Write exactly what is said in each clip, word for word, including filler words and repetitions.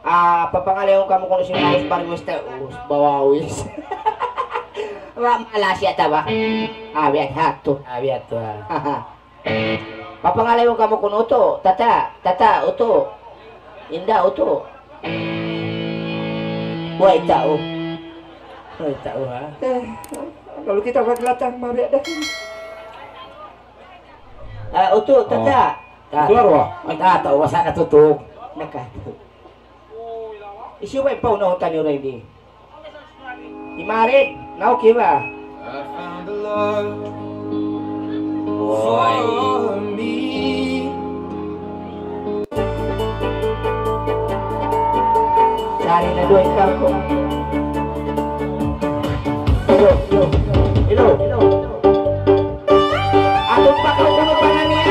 Ah, papangalayun kamu kunu' sin Maris Barrios ta, us, bawawis. Wa, Malaysia ta ba? Ah, biya' hatu. Ah, biya' hatu, ah. Papangalayun kamu kunu' Utu', Tata', Tata', Utu'. Inda', Utu'. Way tau. Way tau, ha? Eh, lalu kita maglatang, mabiya' da. Ah, Utu', Tata'. Oh. Tata'. Utu', arwah. Ay, Tata', wa sa' nakatutug. Nakatutug. Hisiyu ba in paunahun taniyu dayn di? Hi Marit, na okay ba? I found the love for me. Sari na duwa in tau ku. Hello, hello, hello. Atun pa kaw kunu' pa na niya.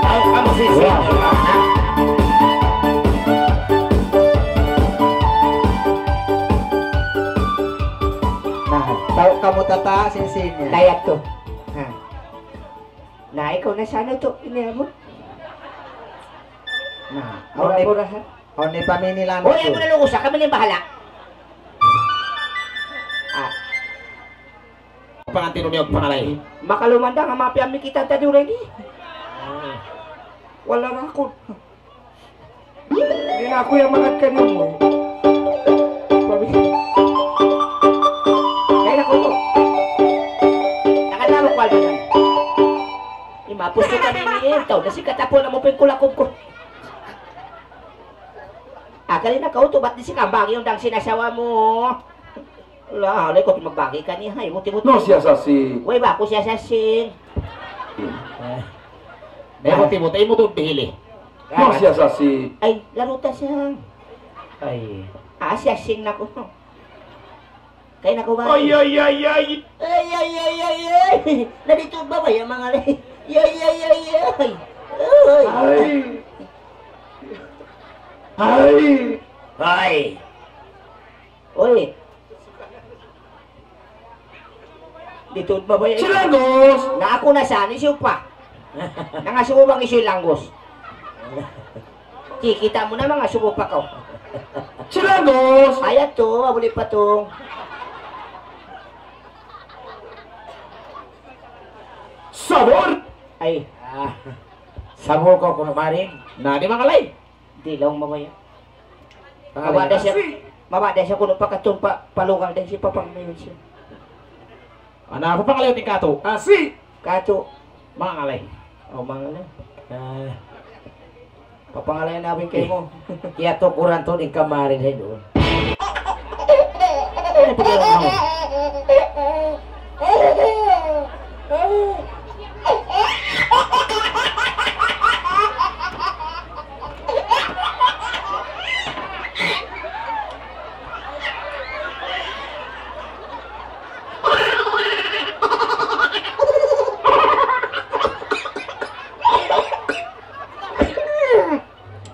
Masuk, masuk siya. Na, tau kamu tata, sin-sin niya. Kaya to. Ha. Na, ikaw na sana to, ini amo. Na, awn ni, mura-murahan. Awn ni paminilan. Uy, to. Amo na lugus, kami na in bahala'. Ah. Panganti' niyu pangalay. Makalumanda nga mapi ami kita tadi uray di. Wala' na aku. Di' na aku yan mangat kaniyu. Sabi, kaya na aku. Tagal na aku, kuwan na. Imapus ko kanini, ikaw na si katapon na mu pingkulakob ku. Akali na kaw tu, bat di' siya kambagi yung dang sinasawa mu. La, alay ku magbagi kaniya, hay, buti-buti. No, siya sasing. Way ba aku siya sasing? Eh. Ay, buti-buti, ay, buti-buti, hili. No, siya sasing. Ay, laruta siya. Ay. Ah, siya sing na ku. Kaya na ku ba? Ay, ay, ay, ay. Ay, ay, ay, ay, ay. Nandito ba ba yung mga lay? Ay, ay, ay, ay. Ay. Ay. Ay. Ay. Uy. Dito ba ba yan? Silanggos! Na aku na sa ni Siupa. Nangasubo bang isu langgos? Kikita' mu na mangasubo pa kaw. Silanggos! Ayat to, abuli pa tong. Sabor! Ay. Ah, sabor ko kunu' marin. Na, di' mangalay. Di' laung mabaya'. Mabaya' da siya, mabaya' da siya kunu' pakatun pa, palugal da siya papangalayon siya. Ana, papangalayon ni Katu. Asi! Katu. Mangalay. O, mangalay. Ah. Papangalayon na bing kaymu. Kiyatukuran tu in kamarin, hay duun. Ano pa kaya ako?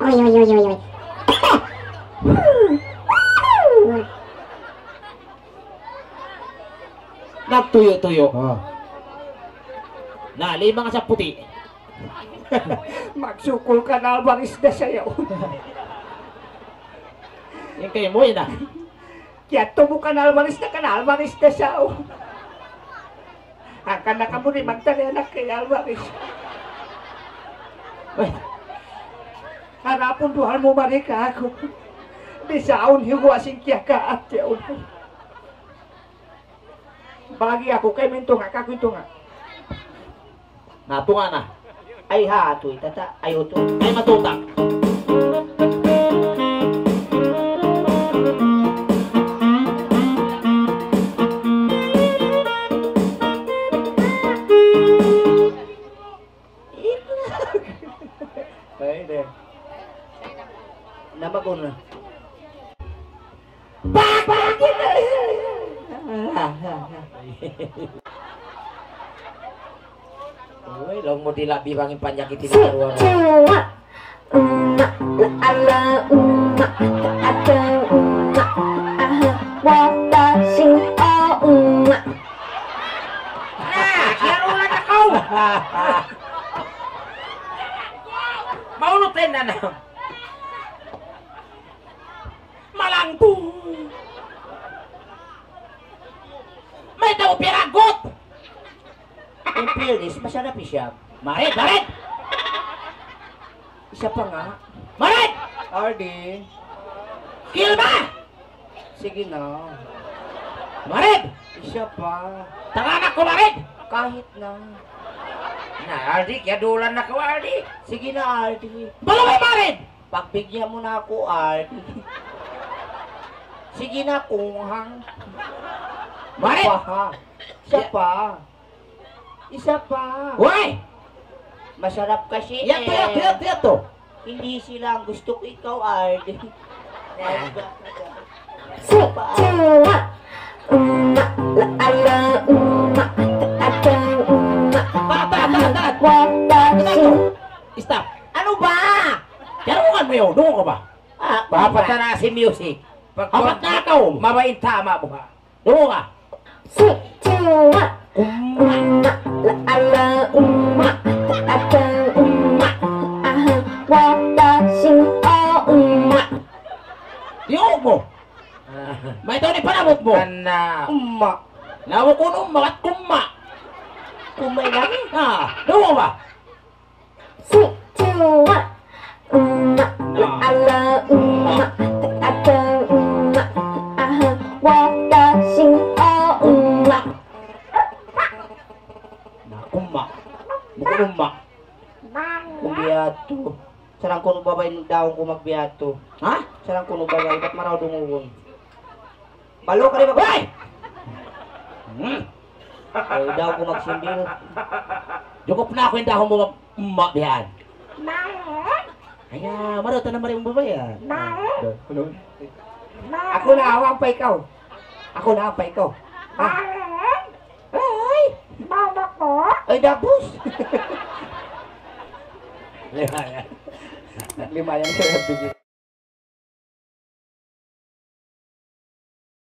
Uy, uy, uy, uy, uy. Nagtuyu'-tuyu'. Ah. Na, lima nga sa puti'. Magsukul ka na, albaris da sayaw. Yan kayo mo, yun ah. Kiyatubu ka na, albaris da ka na, albaris da sayaw. Hangkan na kamu di' magtali anak kay albaris. Uy. Harapun duhal mu mari kāku'. Bisaun hiwa sin kiyakaat yaun. Bagi aku kay mintunga' kāku' in tunga'. Na, tunga' na. Ay ha, atu, itata, ay utu. Ay matutak. Ay, de. Nabagong na. Uy, laung mu di' labi bang in panyakit ini karuwa. Umma, la ala umma, ada umma, aha, watashi o umma. Na, kiyarulan na kaw. Maunut na na. Malangpu. Mayta' mu piyaragut? In fairness, masarap siya. Marid, marid! Isa pa nga. Marid! Ardi. Kilma! Sige na. Marid! Isa pa. Taranak ku, marid! Kahit na. Na, Ardi, kiyadulan na kaw, Ardi. Sige na, Ardi. Balaway, marid! Pagbigyan mu na aku, Ardi. Sige na, kunghang. Marid! Isa pa. Isa pa. Isa pa. Way! Masarap kasi eh. Yato, yato, yato, yato. Hindi sila ang gusto ko, ikaw, Ardi. Isa pa. Umma, la ala umma, ada umma, aha, watashi. Stop. Anu ba? Dungugan mu yan, dungugan ka ba? Ah, papat na na sin music. Papat na kaw. Mabait tama mu ha. Dungugan ka. Umma, la ala umma, ada umma, aha, watashi o umma. Iyug mu. Mayta' in panabut mu? Kana. Umma. Na, bukun umma, bat kumma. Kumma in lagi. Ah, dungugan ka. Three, two, one. Umma, I love umma, I love umma, aha, watashi o umma. Naku, ma. Bukun umma. Kung biya' tu. Sarang kunu' babai in dahun ku magbiya' tu. Ha? Sarang kunu' babai, bat marayaw dungugun. Balu' ka di' ba? Hoy! Hmm. Eh, dahun ku magsindir. Jukup na aku in dahun mu mag-, umma bihan. Aya, marayaw ta na mari umma bihan. Aya, unu? Aku na, awa pa ikaw. Aku na, awa pa ikaw. Ha? Ay! Ay, dapus! Lima yan. Lima yan, sir.